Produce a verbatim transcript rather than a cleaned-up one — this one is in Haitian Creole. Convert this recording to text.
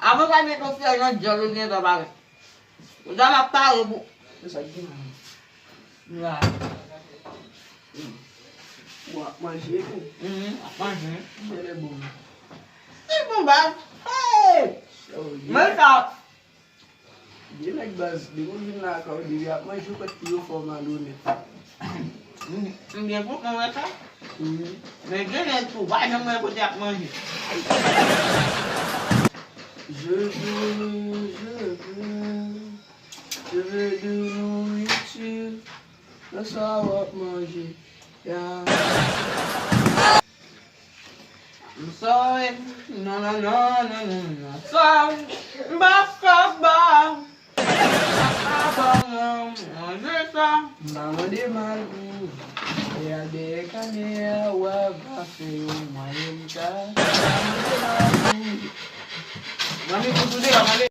Avan w ta met yon fèy nan dyòl ou gen tan parèt. Kounya m ap pare pou. Se sa k gen la. Bon, ap manje tou. Mhm, ap manje. Genlè bon. Se bon, baz. Hey! Sa w ye? Men sa. Gen nèg, baz, depi w vin lakay ou, depi y ap manje, ou kwè pi yo fè w malonèt. M, m byen kontan wè sa. Mhm. Men gen nèg tou, pa janm wè kote y ap manje. Je veux, je veux, je veux de nourriture. Nan sa w ap manje. Ya. I'm sorry. Non, non, non, non, non, non. Sorry. M pa kaba. M pa kaba, non. Manje sa. M pa mande mal pou ou. E a dèyè kamera, w a va fè yon mwayen m ka. M pa mande mal pou ou. Mami, pou toude, mami.